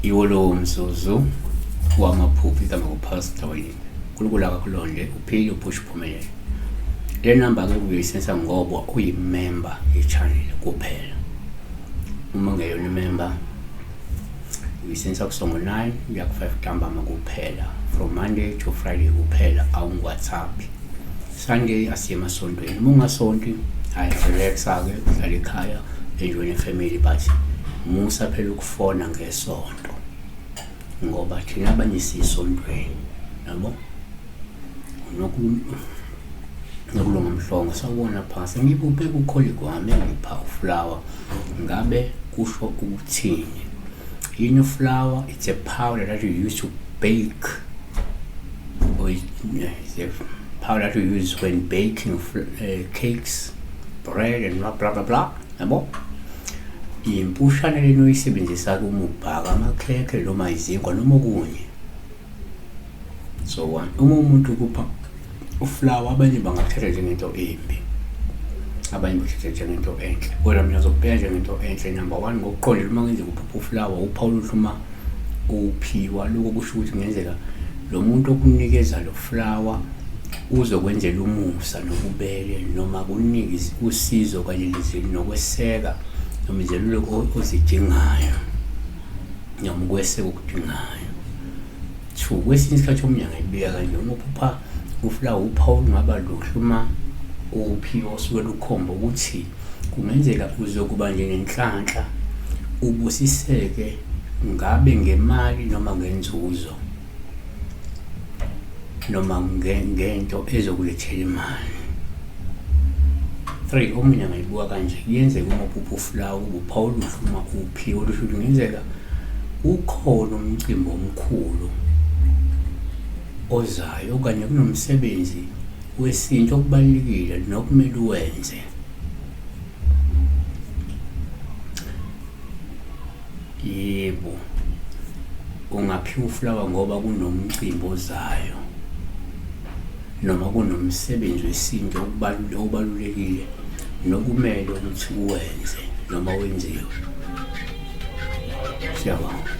Yiwo lowo mzuzu wamaphupho igama nguPastor Willie. uNkulunkulu akakulonde uphile uphushe uphumelele. Le namba ke uyoyisebenzisa ngoba uyimember ye-channel kuphela. Uma ungeyona imember uyisebenzisa kusongo 9 kuya ku-5 ntambama kuphela from Monday to Friday kuphela awungi-WhatsApp. Sunday asiye emasontweni. Uma ungasonti hayi relaxa-ke uhlale ekhaya enjoy ne-family but musa phela ukufona ngesonto ngoba thina abanye siyisontweni yabo. Nokulunga Mhlongo sawubona phasi ngibuphe kucolleague wami engipha uflower ngabe kusho ukuthini yini flour? It's a powder that you use to bake, or it's a powder that you use when baking cakes, bread and blah blah blah blah yabo. Impushana lena oyisebenzisa uma ubhaka amakhekhe noma izinkwa noma okunye. So one, uma umuntu kupha uflower abanye bangakuthatha njengento embi, abanye bakuthatha njengento enhle, kodwa mina ngizokubheka njengento enhle. Number one, ngokuqondile uma ngenzeka uphupha uflower uphawu oluhle uma uphiwa, lokho kusho ukuthi kungenzeka lo muntu okunikeza lo flower uzokwenzela umusa nobubele noma kunike usizo kanye nokweseka noma izeluleko ozidingayo noma ukweseka okudingayo. Two, kwesinye isikhathi omunye angayibeka kanje, uma uphupha ufulawa uphawu olungaba luhle uma uphiwa osuke lukhomba ukuthi kungenzeka uzokuba nje nenhlanhla ubusiseke ngabe ngemali noma ngenzuzo noma ngento ezokulethela imali. Three, omunye angayibuka kanje, kuyenzeka uma uphupha ufulawa kube uphawu oluhle uma uphiwa olusho ukuthi kungenzeka kukhona umcimbi omkhulu ozayo okanye kunomsebenzi wesintu okubalulekile nokumele uwenze. Yebo, ungaphiwa ufulawa ngoba kunomcimbi ozayo noma kunomsebenzi wesintu obalulekile nokumele ukuthi uwenze noma wenziwe. Siyabonga.